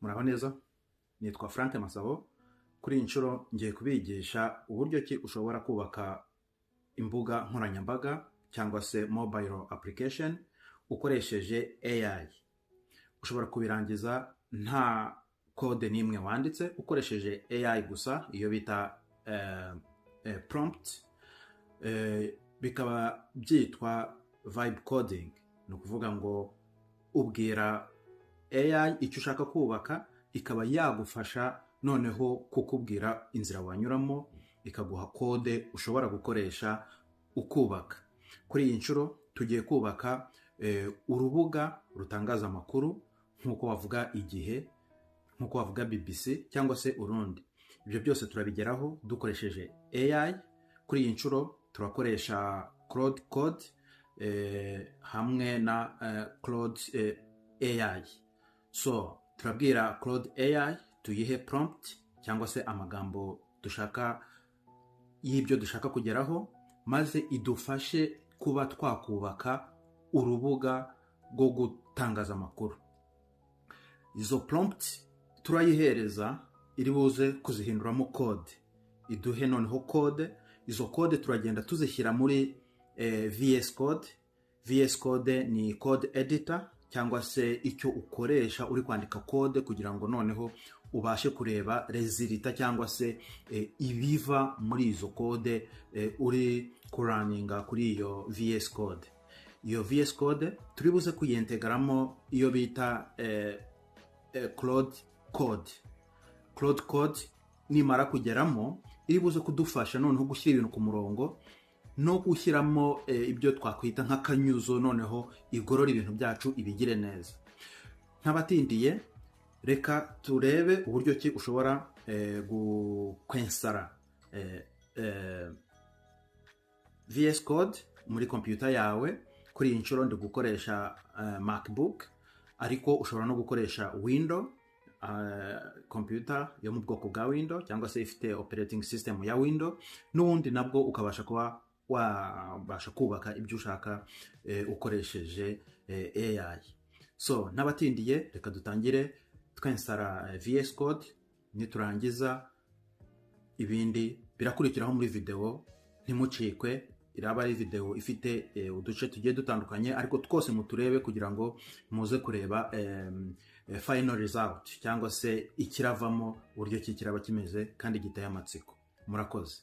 Muraho neza, nitwa Frank Masabo. Kuri iyi nshuro ngiye kubigisha uburyo ki ushobora kubaka imbuga nkoranyambaga cyangwa se mobile application ukoresheje AI. Ushobora kubirangiza nta code n'imwe wanditse, ukoresheje AI gusa, iyo bita prompt, bikaba byitwa vibe coding. Ni ukuvuga ngo ubwira AI icyo ushaka kubaka, ikaba yagufasha noneho kukubwira inzira wanyuramo, ikaguha code ushobora gukoresha ukubaka. Kuri iyi nshuro tugiye kubaka urubuga rutangaza amakuru, nk'uko wavuga Igihe, nk'uko wavuga BBC cyangwa se urundi. Ibyo byose turabigeraho dukoresheje AI. Kuri iyi nshuro turakoresha Claude Code hamwe na Claude AI. So turabwira Claude AI, tuyihe prompt cyangwa se amagambo dushaka y'ibyo dushaka kugeraho, maze idufashe kuba twakubaka urubuga rwo gutangaza amakuru. Izo prompt turayihereza, iri buze kuzihinduramo code, iduhe noneho code. Izo code turagenda tuzishyira muri VS Code. VS Code ni code editor cyangwa se icyo ukoresha uri kwandika code, kugira ngo noneho ubashe kureba result cyangwa se ibiva muri izo code uri kuraninga kuri iyo VS Code. Iyo VS Code turi buze kuyintegramo iyo bita Claude Code. Claude Code nimara kugeramo, iri buze kudufasha noneho gushyira ibintu ku murongo no gushyiramo ibyo twakwita nk'akanyuzo, noneho igorora ibintu byacu, ibigire neza. Ntabatindiye, reka turebe uburyo ki ushobora kwinstalla VS Code muri computer yawe. Kuri iyi nshuro ndi gukoresha MacBook, ariko ushobora no gukoresha Window, computer yo mu bwoko bwa Window cyangwa se ifite operating system ya Window, n'ubundi nabwo ukabasha kuba wabasha kubaka ibyo ushaka ukoresheje AI. So ntabatindiye, reka dutangire twinstalla VS Code. Niturangiza, ibindi birakurikiraho muri video. Ntimucikwe, iraba ari video ifite uduce tugiye dutandukanye, ariko twose muturebe kugira ngo muze kureba final result cyangwa se ikiravamo, uburyo ki kiraba kimeze kandi giteye amatsiko. Murakoze.